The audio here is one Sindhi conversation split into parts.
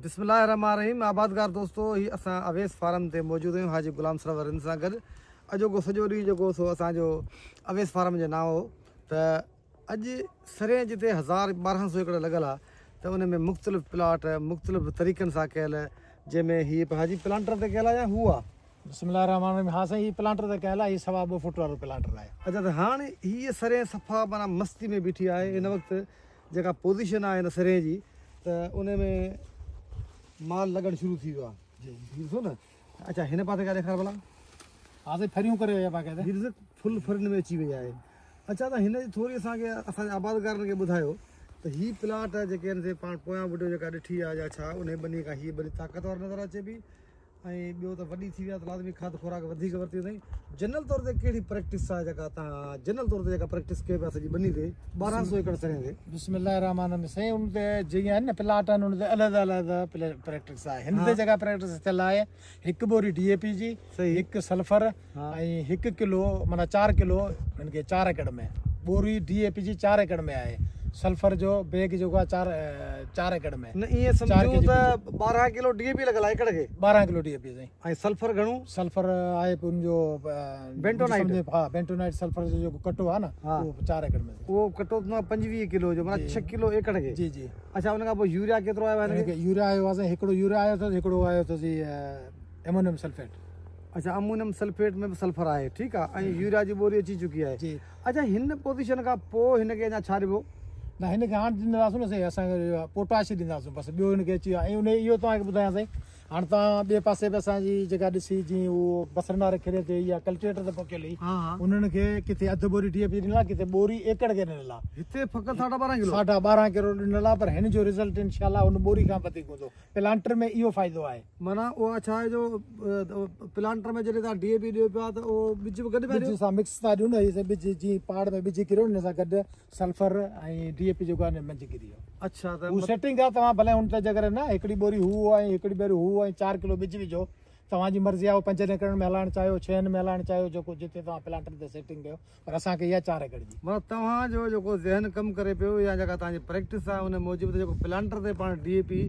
بسم الله الرحمٰن الرحيم آبادگار دوستو هي اسان اويس فارم تي موجود آهيون حاجي غلام سرور رند سان گڏ اڄوڪو سڄو ڏينهن جيڪو سو اسان جو اويس فارم جي نانء هو ته اڄ سرين جتي 1200 ايڪڙ لڳل آ ته ان ۾ مختلف پلاٽ مختلف طريقن سان ڪيل جنهن ۾ هي حاجي پلانٽر تي ڪيل آ يا هو آ. بسم الله الرحمٰن الرحيم ها سائين هي پلانٽر تي ڪيل آ هي سوا ٻه فوٽ وارو پلانٽر آهي. اچا ته هاڻ هي سرين صفا معنيٰ مستي ۾ بيٺي آهي هن وقت جيڪا پوزيشن آهي هن سرين جي ته ان ۾ مال لڳڻ شروع ٿي ويو آهي جي هي ڏسو نه اچا هن پاسي کان ڏيکار ڀلا. ها سائين ڦريون ڪري وئي آهي باقاعده. هي ڏس ڦل ڦرين ۾ اچي وئي آهي. اچا ته هن جي ٿوري اسان کي اسان جي آبادگارن کي ٻڌايو ته هي پلاٽ جيڪي آهن سي پاڻ پويان وڊيو جيڪا ڏٺي آهي يا ڇا انهي ٻني کان هي ٻني طاقتور نظر اچي پئي ۽ ٻيو ته وڏي ٿي وئي آهي ته لازمي کاڌ خوراڪ وڌيڪ ورتي اٿئي جنرل طور تي ڪهڙي پريڪٽس آهي جيڪا تهان جنرل طور تي جيڪا پريڪٽس ڪيو پيا سڄي ٻني تي 1200 ايڪڙ سرين تي. بسم الله الرحمٰن الرحيم سائين ان تي جيئن آهن نه پلاٽ آهن ان تي علحده علحده پريڪٽس آهي هن تي جيڪا پريڪٽس ٿيل آهي هڪ ٻوري ڊي اي پي جي هڪ سلفر ۽ هڪ ڪلو معنيٰ 4 ڪلو هن کي 4 ايڪڙ ۾ ٻوري ڊي اي پي جي 4 ايڪڙ ۾ آهي سلفر جو بيگ جيڪو آهي 4 4 ايڪڙ ۾ نه ائين سمجهون ته 12 ڪلو ڊي اي پي لڳل آهي ايڪڙ کي 12 ڪلو ڊي اي پي سائين ۽ سلفر گهڻو؟ سلفر آهي ان جو بينٽونائيٽ ها بينٽونائيٽ سلفر جو جيڪو ڪٽو آهي نه اهو 4 ايڪڙ ۾ اهو ڪٽو ته 25 ڪلو جو معنيٰ 6 ڪلو ايڪڙ کي جي جي اڇا ان کان پوء يوريا ڪيترو آيو آهي هن کي؟ يوريا آيو آهي سائين هڪڙو يوريا آيو اٿس هڪڙو آيو اٿس هي ايمونيم سلفيٽ. اڇا امونيم سلفيٽ ۾ به سلفر آهي ٺيڪ آهي ۽ يوريا جي ٻوري اچي چڪي آهي جي. اڇا هن پوزيشن کان پوء هن کي اڃا ڇا ڏبو؟ نه هن کي هاڻ ڏينداسون نه سائين اسان پوٽاش ڏينداسون بس ٻيو هن کي اچي ويو آهي ۽ ان اهو توهان کي ٻڌايان سائين هاڻ توهان ٻئي پاسي به اسان جي جيڪا ڏسي جي اهو بصر ناري کيڙي تي يا ڪلٽيٽر تي پوکيل هئي انهن کي ڪٿي اڌ ٻوري ڊي اي پي ڏنل آهي ڪٿي ٻوري ايڪڙ کي ڏنل آهي هتي فقط ساڍا ٻارهن ڪلو ساڍا ٻارهن ڪلو ڏنل آهي پر هن جو رزلٽ انشاء الله ان ٻوري کان وڌيڪ هوندو پلانٽر ۾ اهو فائدو آهي. معنيٰ اها ڇا آهي جو پلانٽر ۾ جڏهن توهان ڊي اي پي ڏيو پيا ته اهو ٻج به گڏ پيا ڏيو؟ ٻج سان مڪس ٿا ڏيون نه هي ٻج جيئن پاڙ ۾ ٻج ڪريو ان سان گڏ سلفر ۽ ڊي اي پي جيڪو آهي ان منجهه ڪري ويو. اڇا ته هو سيٽنگ آهي توهان ڀلي ان تي جيڪڏهن نه هڪڙي ٻوري هو ۽ هڪڙي ٻوري هو ۽ 4 ڪلو ٻج وجهو توهان جي مرضي آهي پنجن ايڪڙن ۾ هلائڻ چاهيو ڇهن ۾ هلائڻ چاهيو جيڪو جتي توهان پلانٽر تي سيٽنگ ڪيو پر اسان کي اها 4 ايڪڙ جي. معنيٰ توهان جو جيڪو ذهن ڪم ڪري پيو يا جيڪا توهان جي پريڪٽس آهي ان موجب ته جيڪو پلانٽر تي پاڻ ڊي اي پي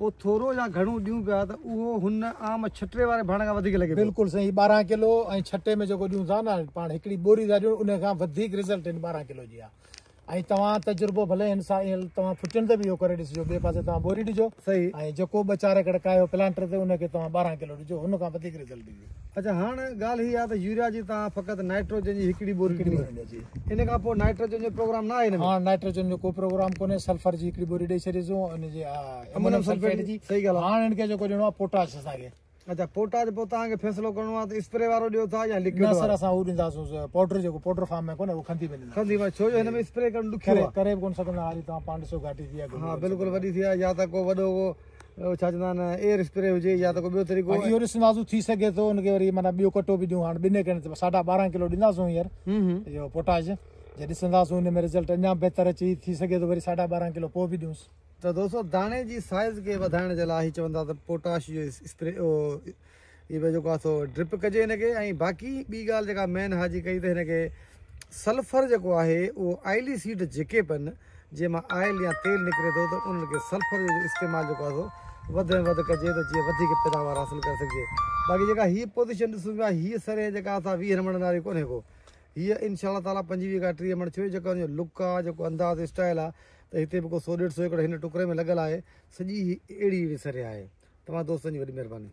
پوء ٿورو يا گهڻو ڏيون پيا ته اهو هن عام ڇٽي واري ڀاڻ کان وڌيڪ لڳي پيو. بلڪل سائين هي 12 ڪلو ۽ ڇٽي ۾ جيڪو ڏيون ٿا نه پاڻ هڪڙي ٻوري ٿا ڏيون ان کان وڌيڪ رزلٽ هن 12 ڪلو جي آهي ۽ توهان تجربو ڀلي هن سان توهان ڦٽين تي به اهو ڪري ڏسجو ٻئي پاسي توهان ٻوري ڏجو صحيح ۽ جيڪو ٻه چار ايڪڙ ڪاهيو پلانٽر تي ان کي توهان 12 ڪلو ڏجو هن کان وڌيڪ رزلٽ ايندي. اڇا هاڻ ڳالهه هي آهي ته يوريا جي توهان فقط نائٽروجن جي هڪڙي ٻوري ڏني جي ان کان پوء نائٽروجن جو پروگرام نه آهي هن ۾. هاڻ نائٽروجن جو ڪو پروگرام ڪونهي سلفر جي هڪڙي ٻوري ڏئي ڇڏيسون ان جي امونيم سلفيٽ جي صحيح ڳالهه آهي هاڻ هن کي جيڪو ڏيڻو آهي پوٽاش اسان کي. اڇا پوٽاش پوء توهان کي فيصلو ڪرڻو آهي ته اسپري وارو ڏيو ٿا يا لڪوڊ وارو؟ نه سر اسان هو ڏينداسون پائوڊر جيڪو پائوڊر فارم ۾ ڪونهي اهو کنڌي ۾ ڏينداسون. کنڌي ۾ ڇو جو هن ۾ اسپري ڪرڻ ڏکيو آهي. ڪري به ڪونه سگهندا حالي توهان پاڻ ڏسو گهاٽي ٿي آهي. ها بلڪل وڏي ٿي آهي يا ته ڪو وڏو ڪو ڇا چوندا آهن ايئر اسپري هجي يا ته ڪو ٻيو طريقو. باقي اهو ڏسنداسون ٿي سگهي ٿو ان کي وري معنيٰ ٻيو ڪٽو به ڏيون هاڻ ٻن ايڪڙن تي ساڍا ٻارهن ڪلو ڏينداسون هينئر اهو پوٽاش جي ڏسنداسون ان ۾ رزلٽ اڃا بهتر اچي ٿي سگهي ٿو وري ساڍا ٻارهن ڪلو پوء به ڏيونس. ته دوستو داڻي جي سائيز کي وڌائڻ جي لاء هي چون ٿا ته پوٽاش جو اسپري هي به جيڪو آهي سو ڊرپ ڪجي هن کي ۽ باقي ٻي ڳالهه جيڪا مين حاجي ڪئي ته هن کي سلفر جيڪو آهي اهو آئلي سيڊ جيڪي پن جنهن مان آئل يا تيل نڪري ٿو ته انهن کي سلفر جو استعمال جيڪو آهي سو وڌ ۾ وڌ ڪجي ته جيئن وڌيڪ پيداوار حاصل ڪري سگهجي باقي جيڪا هي پوزيشن ڏسون پيا هي سري جيڪا اسان 20 مڻن واري ڪونهي ڪو هيء انشاء الله تعاليٰ 25 کان 30 مڻ ڇو جيڪو ان جو لڪ آهي جيڪو انداز اسٽائل آهي ته هتي به ڪو سو ڏيڍ سو ايڪڙ هن ٽڪري ۾ لڳل آهي سڄي هي اهڙي اهڙي سري آهي توهان دوستن جي وڏي مهرباني.